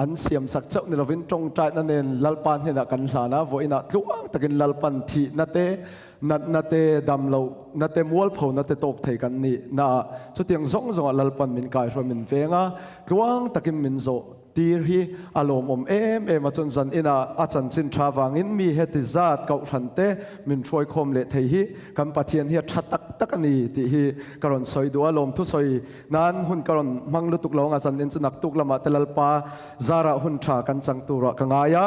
an siam sak chauh ni lovin tawngtaina nen Lalpa hnenah kan hlan a, vawiinah tluang takin Lalpan thihna te, natna te, damlohna te, mualphona te tawk thei kan nih naah chutiang zawng zawngah Lalpan min kaihruai min veng a, tluang takin min zawh tir hi a lawmawm em em a, chuan zan inah a chanchin tha vangin mi heti zat kohhran te min hruaikhawm leh thei hi kan Pathian hi a tha tak tak a ni tih hi ka rawn sawi duh a, lawmthu sawi Nan hun ka rawn hmang lutuk lo anga zanin chu naktuk lamah te Lalpa zarah hun tha kan chang turah ka ngai a.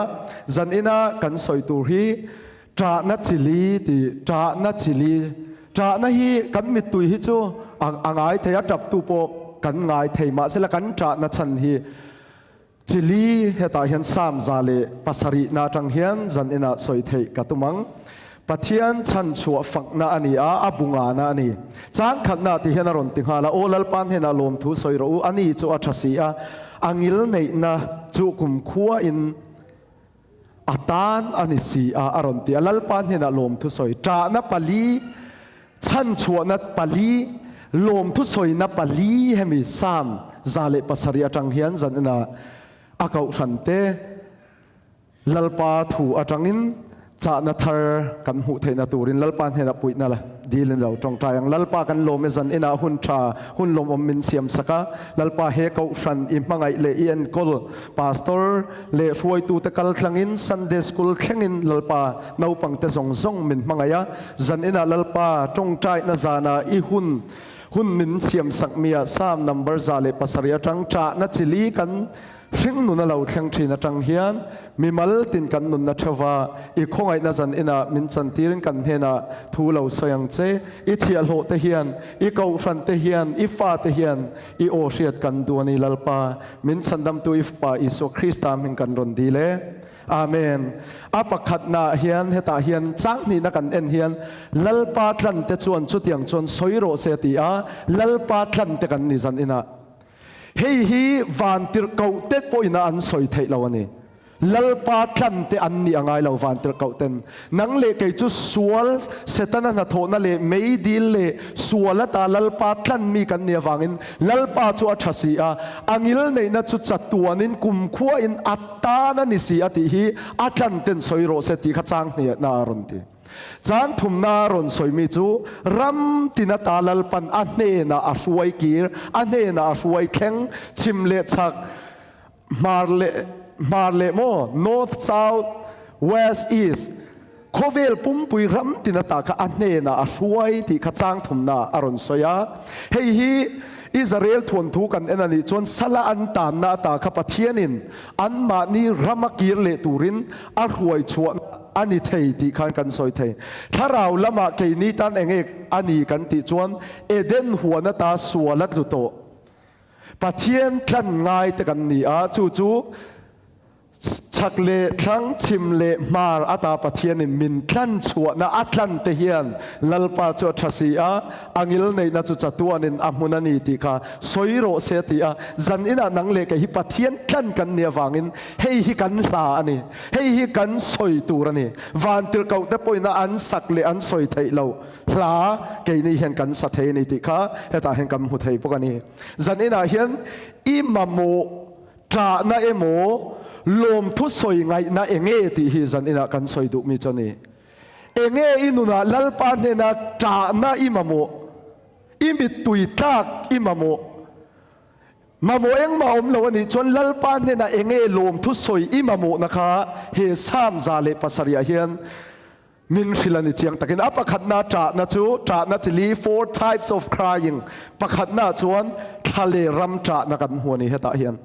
Zanina kan sawi tur hi ṭahna chili ti ṭahna chili ṭahna hi kan mittui hi chu a ngai thei a ṭaptu pawh kan ngai thei mahsela kan ṭahna chhan hi chili hetah hian Psalm 107 na atang hian zaninah sawi theih ka tum ang. Pathian chhanchhuah fakna a ni a, a bu ngana a ni. Chang khatna tih hian a rawn ti nghal a, Aw Lalpa hnenah lawmthu sawi rawh u, a ni chu a tha si a, a ngil neihna chu kumkhuain a tan a ni si a, a rawn ti a. Lalpa hnenah lawmthu sawi, ṭahna pali, chhanchhuahna pali, lawmthu sawina pali hemi Psalm 107 aṭang hian zaninah a kohhrante, Lalpa thu atangin chahna thar kan hmuh theihna turin Lalpa hnenah puihna la dilin lo tawngtai ang. Lalpa kan lawm e zan inah hun tha, hun lawmawm min siam sak a. Lalpa he kohhran i hmangaih leh i enkawl pastor leh hruaitute kal tlangin Sunday School thlengin Lalpa naupangte zawng zawng min hmangaih a. Zan inah Lalpa tawngtaina zanah i hun hun min siam sak mi ah Psalm number 107 atang chahna chili kan Hringnun a lo thleng thin atang hian mimal tin kan nunna theuva i khawngaihna zan inah min chantirin kan hnenah thu lo sawi ang che. I chhiahhlawh te hian, i kohhran te hian, i fa te hian i aw hriat kan duh a ni Lalpa. Min chhandamtu i Fapa Isua Krista hming kan rawn dil e. Amen. A pakhatnaah hian hetah hian chang hnihna kan en hian Lalpa tlante chuan chutiang chuan sawi rawh se a ti a, Lalpa tlante kan ni zan inah. Hei hi vantirhkoh te pawhin a an sawi theih lo a ni. Lalpa tlan te an nih a ngai lo vantirhkoh ten. Nang leh kei chu sual, Setana hnathawhna leh meidil leh sual ata Lalpa tlan mi kan nih avangin Lalpa chu a tha si a, a ngil neihna chu chatuanin kumkhuain a tan a ni si a tih hi a tlan ten sawi rawh se tih kha chang hnehna a rawn ti. Caan thumna rawn sawimi chu ram tin ata Lalpan a hnenah a hruai kir, a hnenah a hruai thleng, chhim leh chhak, hmar leh hmar leh maw, north, south, west, east, khawvel pumpui ram tin ata kha a hnenah a hruai tih kha chang thumna a rawn sawi a. Hei hi Israel thuanthu kan en a nih chuan sala an tanna ata kha Pathianin anmahni rama kir leh turin a hruai chhuah a ni thei tih khan kan sawi thei. Thlarau lamah keini tan eng nge a ni kan tih chuan Eden huan ata sual a tlu tawh. Pathian tlan ngai te kan ni a, chu chu Chhak leh thlang, chhim leh hmar ata Pathianin min tlan chhuahna a tlan te hian Lalpa chu a tha si a, a ngil neihna chu chatuanin a hmun a ni tih kha sawi rawh se a ti a. Zan inah nang leh kei hi Pathian tlan kan nih avangin hei hi kan hla a ni, hei hi kan sawi tur a ni. Vantirhkoh te pawhin a an sak leh an sawi theih loh hla keini hian kan sa thei a ni tih kha hetah hian kan hmu thei bawk a ni. Zan inah hian i mamawh Ṭahna emaw, lawmthu sawi ngaihna enge tih hi zan inah kan sawi duhmi chu a ni. Enge i nunah Lalpa hnena ṭahna i mamawh, i mittui tlak i mamawh, mamawh engmah awm lo a nih chuan Lalpa hnena enge lawmthu sawi i mamawhna kha he Psalm 107 ah hian Min hrilh a ni chiang takin a pakhatna ṭahna chu ṭahna chi li, four types of crying, pakhatna chuan thla leh ram ṭahna kan hmu a ni hetah hian.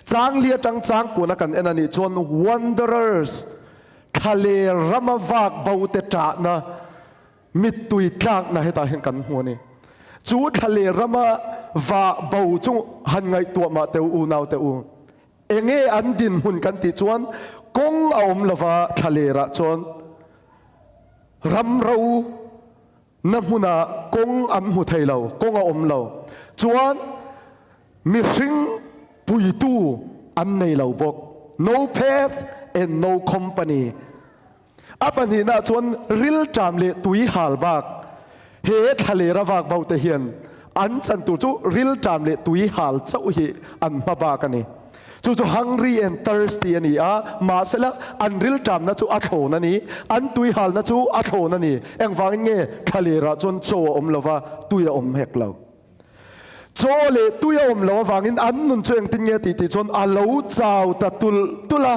Chang li aṭang chang kuna kan en a nih chuan wanderers, thla leh rama vak bo te ṭahna, mittui tlakna hetah hian kan hmu a ni. Chu thla leh rama vah bo chu han ngaihtuah mah teh u unau te u. Enge an dinhmun kan tih chuan kawng a awm lova thlalerah chuan ram ro na hmunah kawng an hmu thei lo, kawng a awm lo. Chuan mihring puitu an nei lo bawk, no path and no company. A pahnihna chuan rilṭam leh tui hal bak he thlalera vak bo te hian an chan tur chu rilṭam leh tui hal chauh hi an hma bak a ni. Chu chu hungry and thirsty a ni a, mahsela an rilṭamna chu a thlawn a ni, an tuihalna chu a thlawn a ni. Engvangin nge thlalerah chuan chaw a awm lo va, tui a awm hek lo? Chaw leh tui a awm lo avangin an nun chu engtin nge tih tih chuan a lo chau ta tulh tulh a,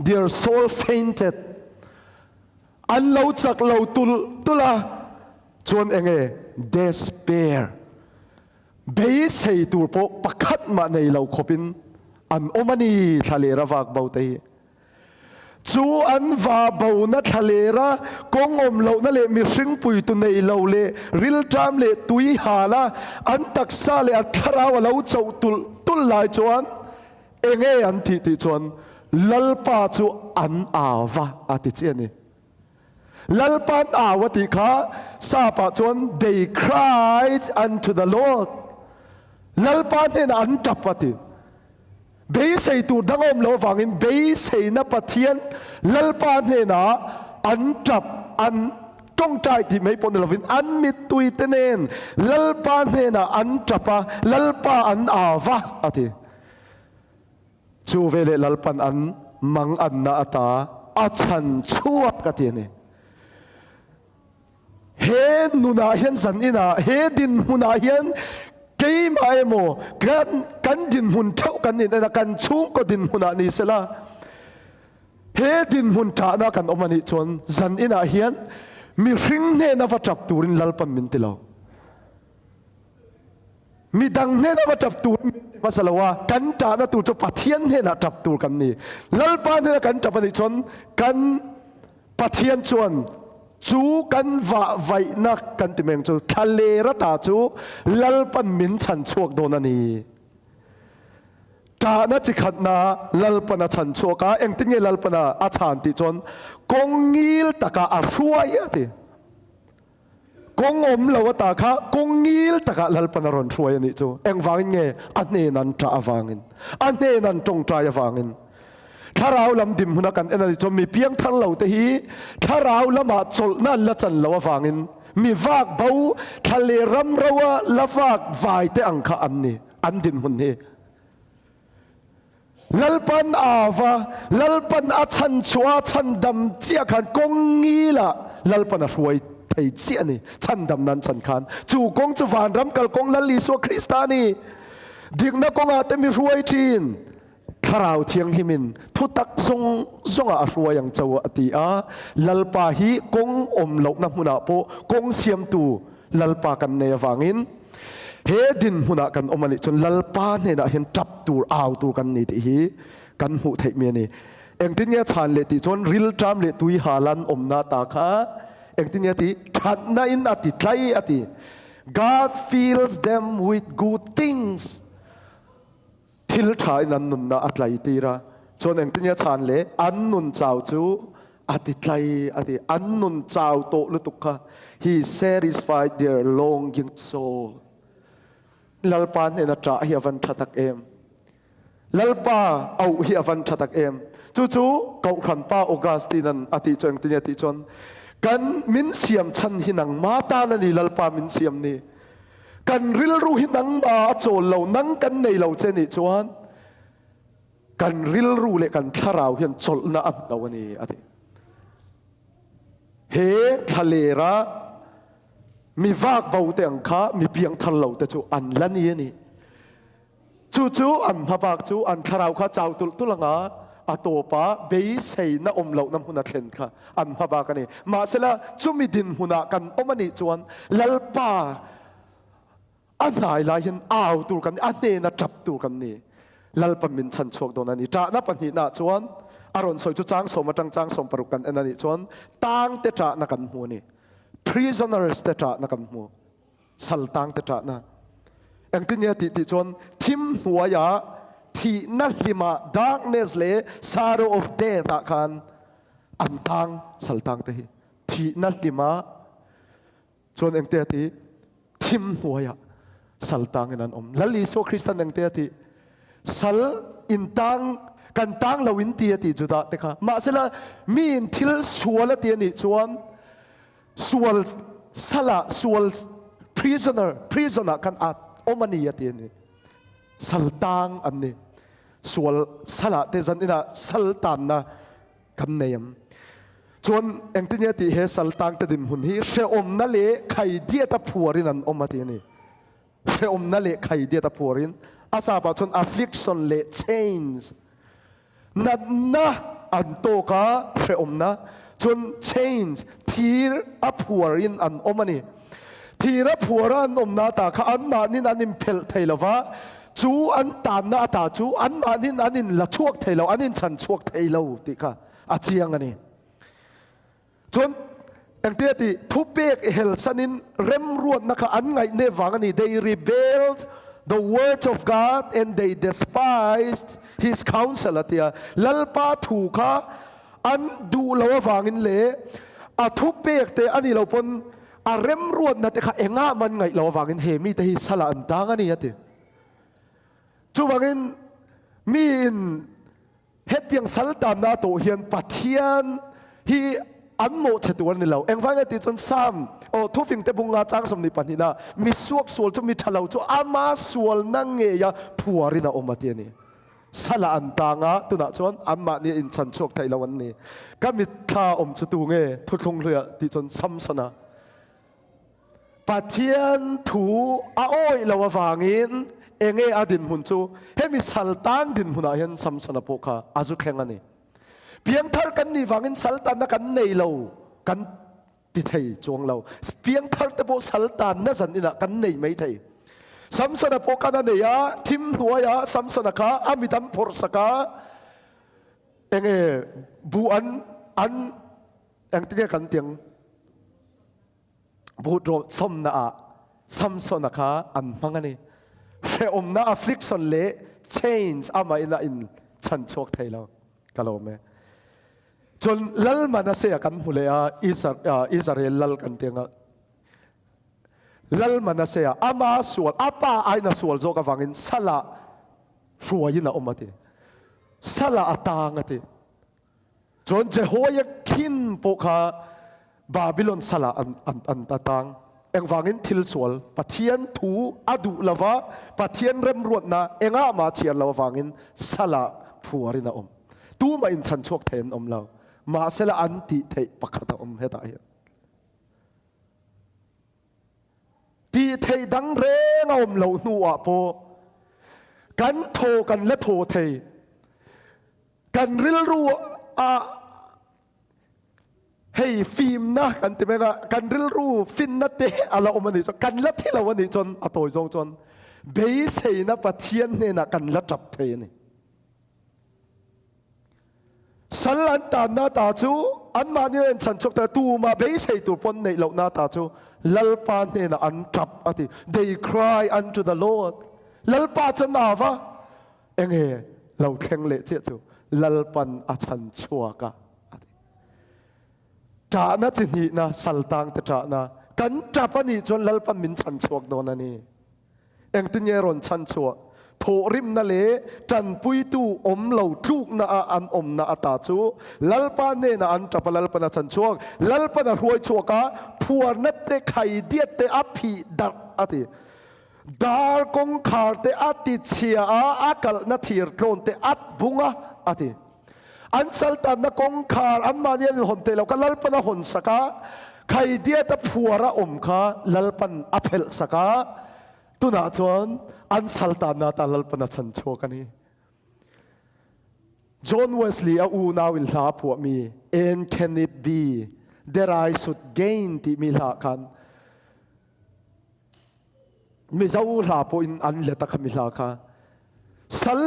their soul fainted. An lo chak lo tulh tulh a, chuan enge despair, beisei tur pawh pakhat mah nei lo khawpin an awm a ni thlaler a vak bo te hi. Chu an va bona thlalera kawng awm lohna leh mihring puitu nei lo leh rilṭam leh tui hala an taksa leh an thlarau a lo choh tulh tulh lai chuan enge an tih tih chuan Lalpa chu an au va a ti chiah a ni. Lalpa an au a tih kha Sap ah chuan they cried unto the Lord, Lalpa hnenah an tap a ti. Beisei tur dang a awm loh avangin beiseina Pathian Lalpa hnenah an tap, an tawngtai tih mai pawh ni lovin an mittuite nen Lalpa hnenah an tap a, Lalpa an au va a ti. Chu veleh Lalpan an manganna ata a chhan chhuak a ti a ni. He nunah hian zan inah, he dinhmunah hian keimah emaw kan kan dinhmun theuh kan in en a, kan chhungkaw dinhmunah ni sela, he dinhmun ṭahna kan awm a nih chuan zan inah hian mihring hnena va ṭap turin Lalpan min ti lo. Midang hnena va ṭap turin min ti hmasa lo a, kan ṭahna tur chu Pathian hnenah ṭap tur kan ni. Lalpa hnena kan ṭap a nih chuan kan Pathian chuan chu kan vahvaihna kan ti meng chu thlaler ata chu Lalpan min chhan chhuak dawn a ni. Ṭahna chi khatna Lalpan a chhan chhuak a, engtin nge Lalpan a chhan tih chuan kawng ngil takah a hruai a ti. Kawng awm lo ata kha kawng ngil takah Lalpan a rawn hruai a nih chu. Engvangin nge? A hnen an ṭah avangin, a hnen an ṭawngṭai avangin. Thlarau lam dinhmuna kan en a nih chuan mi piangthar lo te hi thlarau lamah chawlhna an la chan lo avangin mi vak bo thla leh ram roa la vak vai te ang kha an ni, an dinhmun hi. Lalpan a va, Lalpan a chhan chhuah a chhandam chiah khan kawng ngilah Lalpan a hruai thei chiah a ni, chhandam nan chhan khan. Chu kawng chu vanram kalkawng Lal Isua Krista a ni. Dikna kawngah te mi hruai thin, Thlarau Thianghlimin thutak zawng zawngah a hruai ang cho a ti a. Lalpa hi kawng awm lohna hmunah pawh kawng siamtu Lalpa kan nei avangin, He dinhmunah kan awm a nih chuan Lalpa hnenah hian tap tur, au tur kan ni tih hi kan hmuh theih mi a ni. Engtin nge a chhan leh tih chuan rilṭam leh tui halan awmna ta kha engtin nge a ti? Thatna in a ti tlai a ti. God fills them with good things. Thil tha in an nunna a tlai tir a, chuan engtin nge a chhan le? An nun chau chu a ti tlai a ti. An nun chau tawh lutuk kha, He satisfied their longing soul. Lalpa hnena ṭah hi a van ṭha tak em! Lalpa auh hi a van ṭha tak em! Chu chu Kohhran pa Augustine-a'n a tih chu engtin nge a tih chuan, Kan min siam chhan hi nangma tan a ni, Lalpa min siam ni. Kan rilru hi nangmah a chawl lo, nang kan nei lo che nih chuan kan rilru leh kan thlarau hian chawlhna a hmu lo a ni a ti. He thlalera mi vak bo te ang kha mi piangthar lo te chu an la ni a ni. Chu chu an hmabak chu an thlarau kha chau tulh tulh anga a tawpa beiseina awm lohna hmun a thlen kha an hmabak a ni. Mahsela chumi dinhmunah kan awm a nih chuan Lalpa a hnai lai hian au tur kan ni, a hnena tap tur kan ni. Lalpa min chhan chhuak dawn a ni. Ṭahna pahnihnaah chuan a rawn sawi chu chang sawm aṭang chang 16 kan en a nih chuan tangte ṭahna kan hmu a ni. Prisoners te ṭahna kan hmu. Saltang te ṭahna. Engtin nge a tih tih chuan thim hnuaiah thihna hlimah darkness leh shadow of death ah khan an tang saltang te hi thihna hlimah chuan engte a ti thim hnuaiah saltang in an awm. Lal Isua Kristan engte a ti sal in tang kan tang lo in ti a ti Judah te kha mahsela mi in thil sual a ti a nih chuan Sual sal ah sual prisoner prison ah khan a awm a ni a ti a ni. Sal tang an ni. Sual salah te zan inah sal tanna kan nei ang. Chuan engtin nge tih he sal tang te dinhmun hi hrehawmna leh khaidiata phuarin an awm a ti a ni. Hrehawmna leh khaidiata phuarin a sapah chuan affliction leh chains natna an tawk a, hrehawmna chuan chains thir a phuarin an awm a ni. Thir a phuara an awmna ata kha anmahnin an inphelh thei lo va, chu an tanna ata chu anmahnin an inla chhuak thei lo, an inchhan chhuak thei lo tih kha a chiang a ni. Chuan engtia tih thupek helsanin remruatna kha an ngaihnep vang a ni, they rebelled the words of God and they despised his counsel a ti a, Lalpa thu kha an duh lo avangin leh a thupek te a nih loh pawn a remruatna te kha engah man ngaih loh avangin he mite hi salah an tang a ni a ti. Chuvangin miin hetiang sal tanna a tawh hian Pathian hi an mawhchhe tur a ni lo. Engvang nge tih chuan Psalm aw thufing te bunga chang 22 ah mi suak sual chu mi tha lo chu ama sualna ngeia phuarin a awm a ti a ni. Salah an tang a, tunah chuan anmahni a inchan chhuak theih lo an ni. Ka mitthla awm chu tu nge thuthlung hluiah tih chuan Samsona. Pathian thu a awih lo avangin enge a dinhmun chu hemi sal tan dinhmunah hian Samsona pawh kha a zu thleng a ni. Piangthar kan nih vangin sal tanna kan nei lo kan ti thei chuang lo. Piangthar te pawh sal tanna zan inah kan nei mai thei. Samsona pawh kan a nei a, thim hnuaiah Samsona kha a mit an phawrh sak a, enge buh an an engtinge kan tiang Buh rawlchawmna ah Samsona kha an hmang a ni. Hrehawmna affliction leh change amah in a in chhan chhuak thei lo. Ka lawm e. Cun lal Manasseh kan hmu leh a Israel lal kan ti anga lal Manasseh ama sual apa aina sual zawk avangin salah hruaiin a awm a ti. Salah a tang a ti. Cun Jehoiakim pawh kha Babylon sal ah an tang. Engvangin thil sual Pathian thu a duh lova Pathian remruatnak engah mah chiar lo avangin sal ah phuar in a um. Tumah in chanchuak thei an um lo. Mahsela an tih theih pakhat a um hetah hin. Tih theih dang reng a um lo hnu ah pawh kan thaw kan la thaw thei. Kan rilru ah hei fimna kan ti mek a, kan rilru finna te a la awm a nih chuan, kan la thi lo a nih chuan a tawi zawng chuan beiseina Pathian hnenah kan la tap thei a ni. Sal an tanna ta chu anmahni a inchhan chhuak ta, tumah beisei tur pawn neih lohna ta chu Lalpa hnenah an tap a ti. They cry unto the Lord. Lalpa chuan a va Enge lo thleng leh chiah chu Lalpan a chhan chhuak a a ti. Ṭahna chi hnihna saltangte ṭahna kan ṭap a nih chuan Lalpan min chhan chhuak dawn a ni. Engtin nge rawn chhan chhuah? Thawhrimna leh ṭanpuitu awm lo tlukna a an awmna ata chu Lalpa hnenah an ṭap a, Lalpan a chhan chhuak. Lalpan a hruai chhuak a, phuarna te khaidiat te a phih darh a ti. Dar kawngkhar te a ti chhia a, a kalhna thir tlawn te a bung a, a ti. An saltanna kawngkhar anmahni an inhawn theih lo kha Lalpan a hawn sak a, Khaidiata phuar a awm kha Lalpan a phelh sak a, tunah chuan an saltanna atan Lalpan a chhan chhuak a ni. John Wesley a unau in hla a phuahmi And Can It Be That I Should Gain timi hla ah khan Mizo hla pawhin an let a khami hla kha. Sal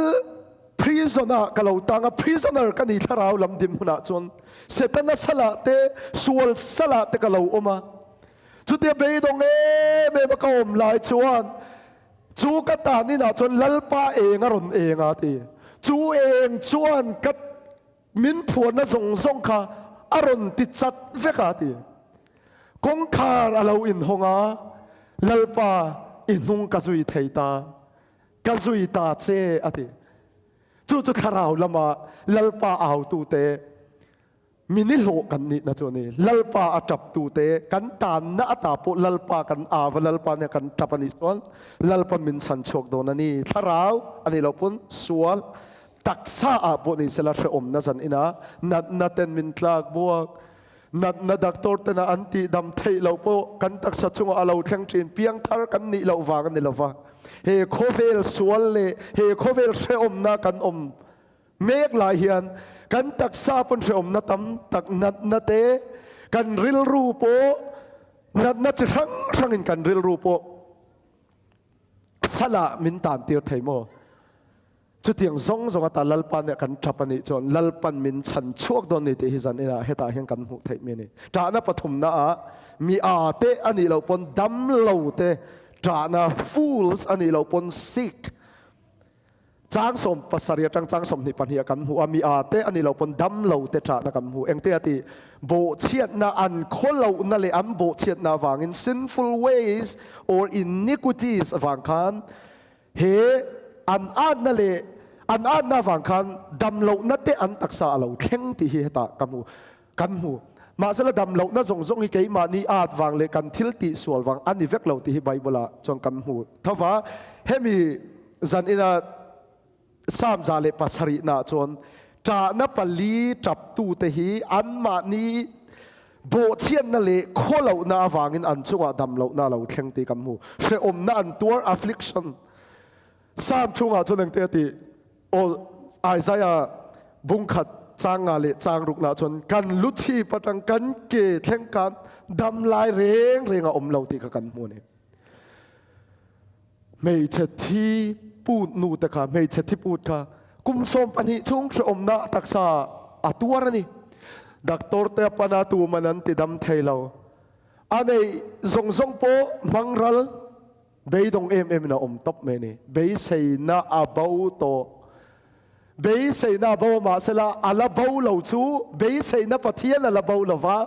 prison ah ka lo tang a, prisoner ka ni thlarau lam dim hunah chuan Setana salah te sual salah te ka lo awm a. Chutia beidawng em em a ka awm lai chuan chu ka tan inah chuan Lalpa eng a rawn eng a ti. Chu eng chuan ka Min phuarna zawng zawng kha a rawn ti chat vek a ti. Kawngkhar a lo inhawng a, Lalpa i hnung ka zui thei ta, ka zui ta che a ti. Chu chu thlarau lama Lalpa autute min i hlawh kan nihna chu a ni. Lalpa a taptute kan tanna ata pawh Lalpa kan au a, Lalpa nia kan tap a nih chuan Lalpa min chhan chhuak dawn a ni. Thlarau a nih loh pawn sual. Taksa ah pawh ni sela hrehawmna zan ina natna ten min tlak buak. Natna doctor tena an tih dam theih loh pawh kan taksa chungah a lo thleng thin. Piangthar kan nih loh vang a ni lova. He khawvel sual leh he khawvel hrehawmna kan awm mek lai hian kan taksa pawn hrehawmna tam tak natna te kan rilru pawh natna chi hrang hrangin kan rilru pawh Salah min tan tir thei maw? Chutiang zawng zawng ata Lalpa nih kan tap a nih chuan Lalpan min chhan chhuak dawn ni tih hi zan inah hetah hian kan hmuh theih mi a ni. Ṭahna pathumna ah mi â te a nih loh pawn dam lo te ṭahna, fools a nih loh pawn sick, Chang 17 atang chang 22 ah kan hmu a, mi â te a nih loh pawn dam lo te ṭahna kan hmu. Engte a tih? Bawhchhiatna, an khawlohna leh an bawhchhiatna avangin, sinful ways or iniquities avang khan he an âtna leh an âtna avang khan dam lohna te an taksa a lo thleng tih hi hetah ka hmu, kan hmu. Mahsela dam lohna zawng zawng hi keimahni ât vang leh kan thil tihsual vang a ni vek lo tih hi Bible-ah chuan kan hmu tho va. Hemi zan ina Psalm 107 naah chuan ṭahna pali ṭaptute hi anmahni bawhchhiatna leh khawlohna avangin an chungah dam lohna a lo thleng tih kan hmu. Hrehawmna an tuar, affliction. Psalm chungah chuan engte a tih? Aw, Isaiah bungkhat chang nga leh chang rukna chuan kan lu chhip atang kan ke thleng khan dam lai reng reng a awm lo tih kha kan hmu a ni. Hmeichhe thi put nu te kha, hmeichhe thi put kha kum 12 chhung hrehawmna taksa a tuar a ni. Doctor te a pan a, tuman an ti dam thei lo. A neih zawng zawng pawh hmang ral. Beidawng em em in a awm tawp mai a ni. Beiseina a bo tawh. Beiseina a bo a mahsela a la bo lo chu beiseina Pathian a la bo lo va.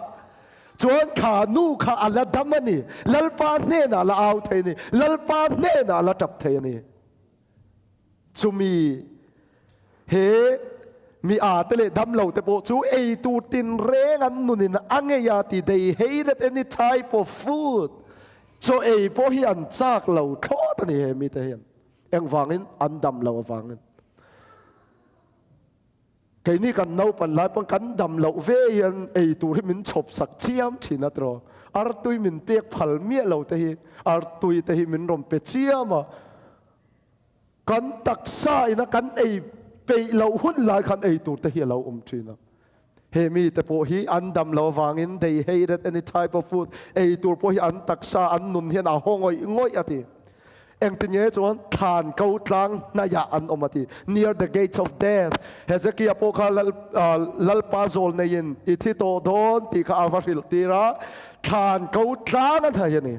Chuan kha nu kha a la dam a ni. Lalpa hnenah a la au thei a ni. Lalpa hnenah a la tap thei a ni. Chumi he mi â te leh dam lo te pawh chu ei tur tinreng an nunin a ngei a ti, they hated any type of food, chaw ei pawh hi an chak lo thlawt a ni he mite hian, engvangin an dam lo avangin. Keini kan naupan lai pawn kan dam loh ve hian ei tur hi min chhawp sak chiam thin a tiraw, artui min pek phal miah lo te hi artui te hi min rawn pe chiam a, Kan taksa ina kan ei peih loh hun lai khan ei tur te hi a lo awm thin a. He mi te pawh hi an dam lo avangin they hated any type of food, ei tur pawh hi an taksa an nun hian a haw ngawih ngawih a ti. Engtin nge chuan thlan ko tlang hnaiah an awm a ti, near the gates of death. Hezekiah pawh kha Lalpa zawl neiin i thi tawh dawn tih kha a va hrilh tir a, thlan ko tlang a hnai a ni.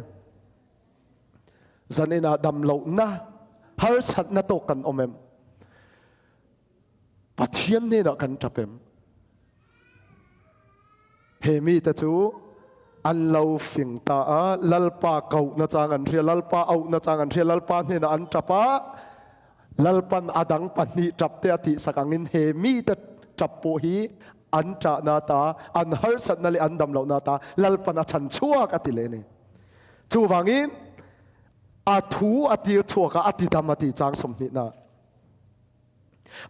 Zan inah dam lohna, harsatna tawk kan awm em? Pathian hnenah kan tap em? He mite chu an lo fing ta a, Lalpa kohna chang an hria, Lalpa auhna chang an hria, Lalpa hnenah an tap a, Lalpan a dang pahnih tap te a tihsak angin he mite tap pawh hi an ṭahna ta, an harsatna leh an dam lohna ta Lalpan a chhan chhuak a ti leh a ni. Chuvangin a thu a tir chhuak a, a ti dam a ti chang 20 na.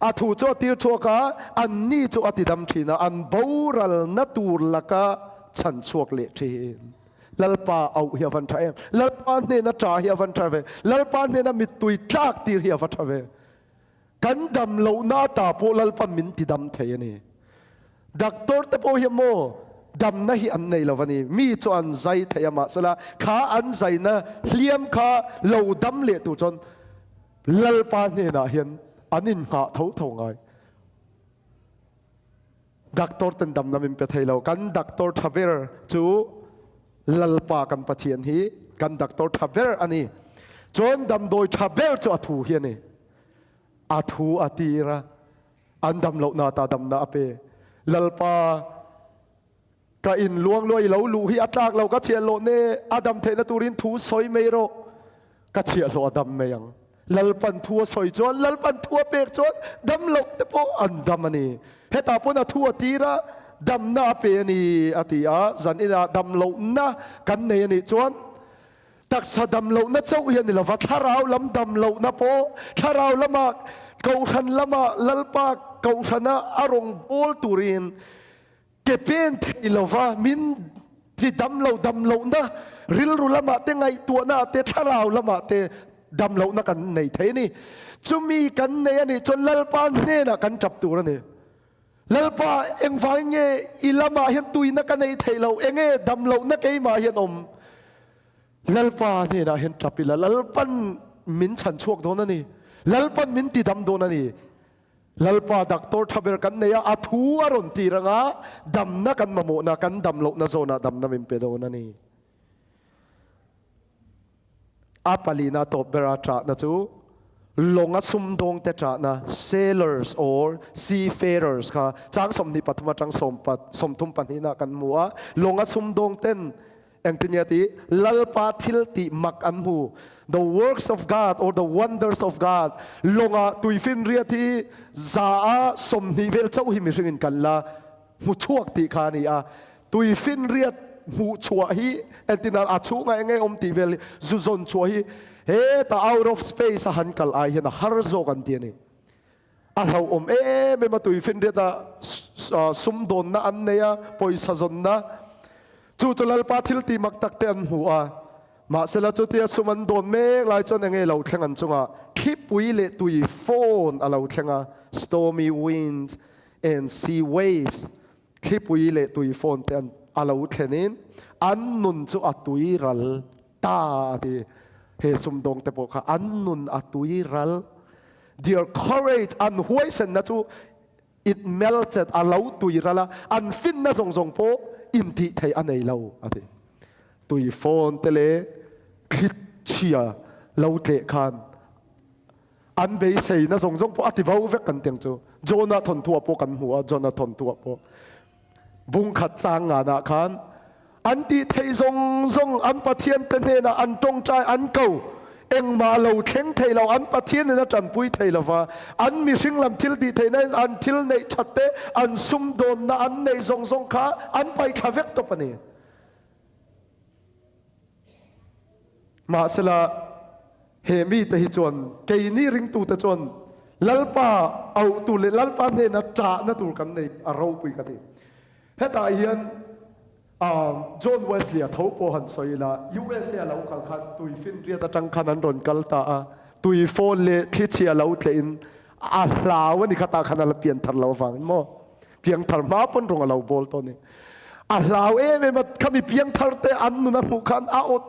A thu chu a tir chhuak a, anni chu a ti dam thin a, an boralna tur laka chhan chhuak leh thin. Lalpa auh hi a van tha em. Lalpa hnena ṭa hi a van tha ve. Lalpa hnena mittui tlak tir hi a va tha ve. Kan dam lohna ata pawh Lalpa min ti dam thei a ni. Doctor te pawh hian maw damna hi an nei lo a ni. Mi chu an zai thei a mahsela kha an zaina hliam kha lo dam leh tur chuan Lalpa hnenah hian an innghah tho tho ngai. Doctor ten damna min pe thei lo. Kan doctor tha ber chu Lalpa kan Pathian hi kan doctor tha ber a ni. Chuan damdawi tha ber chu a thu hi a ni. A thu a tir a, an dam lohna ata damna a pe. Lalpa ka in luang luai lo luh hi a tlak lo, ka chhiahhlawh ne a dam theihna turin thu sawi mai rawh, ka chhiahhlawh a dam mai ang. Lalpan thu a sawi chuan, Lalpan thu a pek chuan dam loh te pawh an dam a ni. Hetah pawn a thu a tir a, damna a pe a ni a ti a, zan inah dam lohna kan nei a nih chuan Taksa dam lohna chauh hi a ni lova, thlarau lam dam lohna pawh, thlarau lama Kohhran lama Lalpa kohhrana a rawngbâwl turin ke pen thei lova min ti dam lo, dam lohna rilru lamah te, ngaihtuahna ah te, thlarau lamah te dam lohna kan nei thei a ni. Chumi kan nei a nih chuan Lalpa hnenah kan tap tur a ni. Lalpa, engvangin nge i lamah hian tuina ka neih theih loh? Enge dam lohna keimah hian awm? Lalpa hnenah hian tap ila, Lalpan min chhan chhuak dawn a ni. Lalpan min ti dam dawn a ni. Lalpa doctor tha ber kan nei a, a thu a rawn tir anga damna kan mamawhna, kan dam lohna zawnah damna min pe dawn a ni. A palina tawp bera ṭahna chu lawnga sumdawngte ṭahna, sailors or seafarers, kha chang 23 aṭang 32 nah kan hmu a. Lawnga sumdawngten engtin nge a tih? Lalpa thil tih mak an hmu, the works of God or the wonders of God. Lawnga tuifinriat hi za a 20 vel chauh hi mihringin kan la hmu chhuak tih kha a ni a. Tuifinriat hmuh chhuah hi entin a chhungah eng nge awm tih vel hi zu zawn chhuah hi heta out of space a han kal ai hian a har zawk an ti a ni. A hlauhawm em em a tuifinriat a sumdawnna an nei a, pawisa zawnna chu chu Lalpa thil tih mak tak te an hmu a. Mahsela chutia sum an dawn mek lai chuan eng nge lo thleng an chungah thlipui leh tui fawn a lo thleng a, stormy wind and sea waves. Thlipui leh tuifawn te an a lo thlenin an nun chu a tui ral ta a ti. He sumdawng te pawh kha an nun a tui ral. Their courage, an huaisenna chu it melted, a lo tui ral a, an finna zawng zawng pawh intih theih a nei lo a ti. Tuifawn te leh thli chhia lo tleh khan An beiseina zawng zawng pawh a ti bo vek kan tiang chu. Jonah thawnthuah pawh kan hmu a, Jonah thawnthuah pawh bung khat chang nganah khan an tih theih zawng zawng an Pathian te hnenah an tawngtai an ko engmah lo thleng thei lo an Pathian in a tanpui thei lova an mihring lam thil tih theihna in an thil neih that te an sumdawnna an neih zawng zawng kha an paihthla vek tawp a ni. Mahsela, he mite hi chuan keini ringtute chuan Lalpa auh tur leh Lalpa hnena ṭahna tur kan nei a ropui ka ti. Hetah hian John Wesley-a tho pawh han sawi ila, USA a lo kal khan tuifinriat aṭang khan an rawn kal ta a, tuifawn leh thlichhia lo tlehin a hlau a ni kha tah khan a la pian thar lo avangin maw. Piangthar hma pawn rawng a lo bawl tawh a ni. A hlau em em a, khami piangthar te an nun a hmuh khan a awt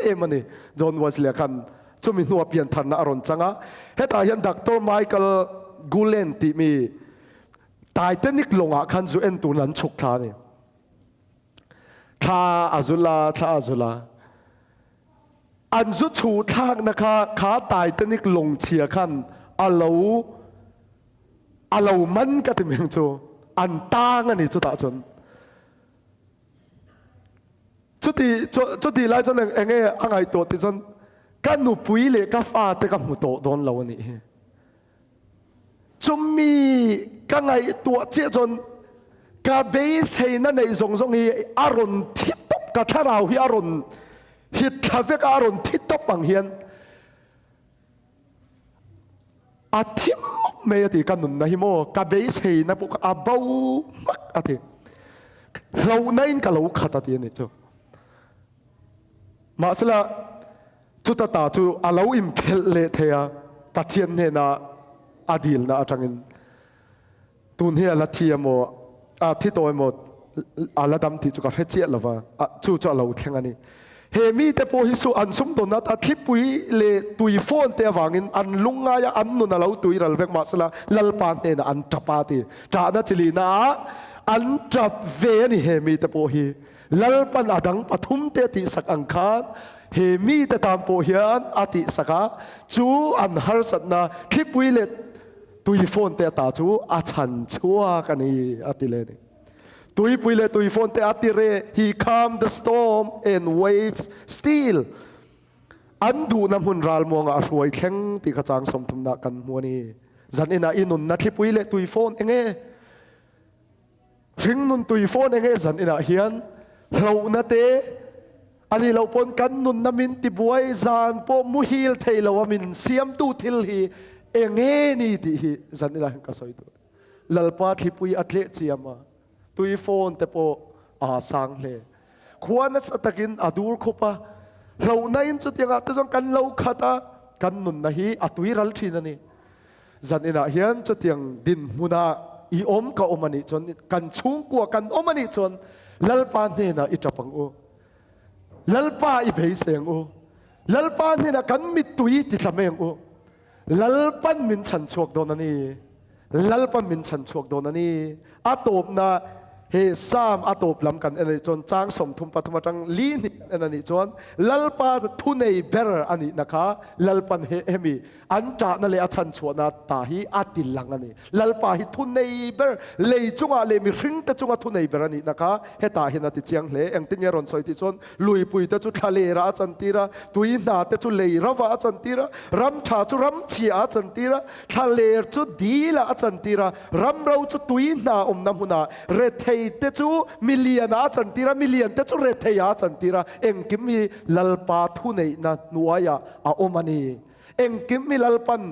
em em a ni. John Wesley-a khan chumi hnua piantharna a rawn chang a. Hetah hian Doctor Michael Gulen tih mi Titanic lawngah khan zu en turin an chhuk thla a ni. Thla a zul a, thla a zul a. An zu chhuh thlakna kha kha Titanic lawng chhia khan a lo A lo man ka ti meng chu an tang a ni chutah chuan. Chuti chuti lai chuan enge a ngaihtuah ti chuan ka nupui leh ka fate ka hmu tawh dawn lo a nih hi. Chumi ka ngaihtuah chiah chuan ka beiseina neih zawng zawng hi a rawn thi tawp ka thlarau hi a rawn hit thla vek a a rawn thi tawp ang hian A thim mawp mai a ti, ka nunna hi maw ka beiseina pawh kha a bo hmak a ti. Hlauhna in ka lo khat a ti a nih chu. Mahsela chuta ta chu a lo inphelh leh thei a, Pathian hnena a dilna atangin. Tun hi a la thi emaw, a thi tawh emaw, a la dam tih chu ka hre chiah lo va, chu chu a lo thleng a ni. He mite pawh hi chu an sumdawnna ata thlipui leh tui fawn te avangin an lungngai a, an nun a lo tui ral vek mahsela Lalpa hnenah an tap a ti. Ṭahna chi lihna ah an tap ve a ni he mite pawh hi. Lalpan a dang pathum te a tihsak ang khan he mite tan pawh hian a tihsak a, chu an harsatna thlipui leh Tuifawn te ata chu a chhan chhuak a ni, a ti leh a ni. Tuipui leh tuifawn te a ti reh, he calmed the storm and waves still. An duhna hmun ralmuangah a hruai thleng tih kha chang 30 nah kan hmu a ni. Zan inah i nunna thlipui leh tuifawn enge? Hringnun tuifawn enge zan inah hian hlauhna te a nih loh pawn kan nunna min tibuai zan pawh muhil thei lo a min siamtu thil hi Enge ni tih hi zan ila hian ka sawi duh. Lalpa thlipui a tleh chiam a, tui fawn te pawh aa sang hle. Khua nasa takin a dur khup a, hlauhna in chutiangah te chuan kan lo khat a, kan nunna hi a tui ral thin a ni. Zan inah hian chutiang dinhmunah i awm ka awm a nih chuan, kan chhungkua kan awm a nih chuan Lalpa hnenah i tap ang u. Lalpa i beisei ang u. Lalpa hnenah kan mittui ti tla mai ang u. Lalpan min chhan chhuak dawn a ni. Lalpan min chhan chhuak dawn a ni. A tawpna he Psalm a tawp lam kan en a nih chuan chang 33 atang li hnih kan en a nih chuan Lalpa thunei ber a nihna kha Lalpan he hemi an ṭahna leh a chhan chhuahna ta hi a ti lang a ni. Lalpa hi thunei ber, lei chungah leh mihringte chunga thunei ber a nihna kha hetah hian a ti chiang hle. Engtin nge a rawn sawi tih chuan Luipui te chu thlalerah a chantir a, tui hna te chu lei ravah a chantir a, ram tha chu ram chhiah a chantir a, thlaler chu dilah a chantir a, ram ro chu tui hna awmna hmunah, rethei te chu milianah a chantir a, milian te chu retheiah a chantir a, engkim hi Lalpa thuneihna hnuaiah a awm a ni. Engkim hi Lalpan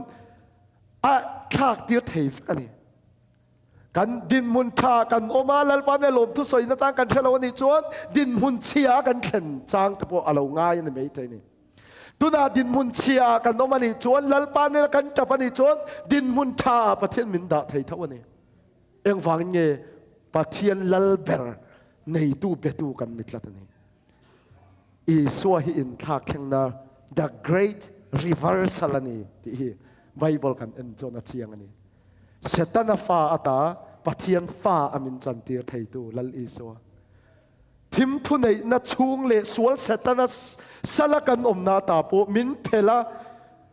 a thlaktir thei vek a ni. Kan dinhmun tha kan awm a, Lalpa nen lawmthu sawina chang kan hre lo a nih chuan dinhmun chhia kan thlen chang te pawh a lo ngai a ni maithei a ni. Tunah dinhmun chhia kan awm a nih chuan Lalpa nena kan tap a nih chuan dinhmun tha ah Pathian min dah thei tho a ni. Engvangin nge Pathian lal ber neitu betu kan ni tlat a ni. Isua hi inthlak thlengna the great reversal a ni tih hi Bible kan en chuan a chiang a ni. Setana fa ata Pathian fa a min chantir theitu Lal Isua. Thim thuneihna chhung leh sual Setana sala kan awmna ata pawh min phel a,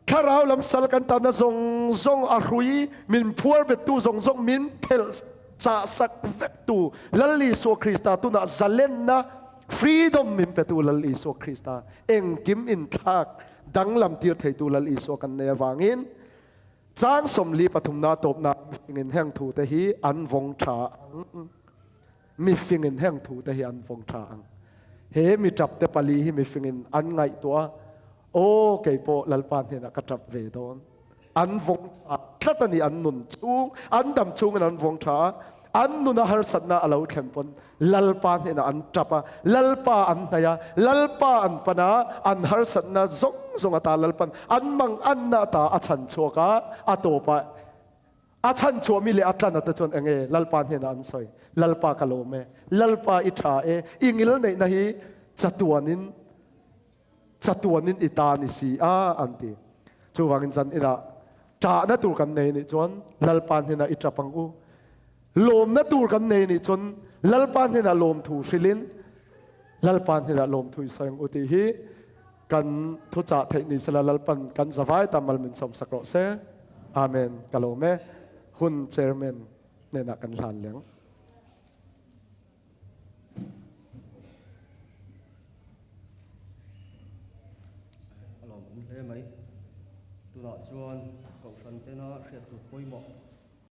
thlarau lam sal kan tanna zawng zawng a hrui min phuar bettu zawng zawng min phelh chahsak vektu Lal Isua Krista tunah zalenna freedom min petu Lal Isua Krista engkim inthlak danglam tir theitu Lal Isua kan nei avangin Chang 43 na tawpna mifingin heng thute hi an vawng tha ang. Mifingin heng thute hi an vawng tha ang. He mi tap te pali hi mifingin an ngaihtuah a, Aw, kei pawh Lalpa hnenah ka tap ve dawn. An vawng tha tlat a ni, an nun chhung, an dam chhungin an vawng tha a, an nuna harsatna a lo thlen pawn Lalpa hnenah an tap a, Lalpa an hnaih a, Lalpa an pan a, an harsatna zawng zawng ata Lalpan an mang anna ata a chhan chhuak a, a tawpah a chhan chhuah mi leh a tlan ata chuan enge Lalpa hnenah an sawi, Lalpa ka lawm e, Lalpa i tha e, i ngilneihna hi chatuanin chatuanin i ta ni si a an ti. Chuvangin zan inah ṭahna tur kan nei nih chuan Lalpa hnenah i ṭap ang u. Lawmna tur kan nei nih chuan Lalpa hnenah lawmthu hrilhin Lalpa hnenah lawmthu i sawi ang u tih hi kan thuchah theih ni sela Lalpan kan zavai ta mal min sawmsak rawh se. Amen. Ka lawm e. Hun chairman hnenah kan hlan leng. A lawmawm hle mai. Tunah chuan Kohhran tena hriat tur pawimawh.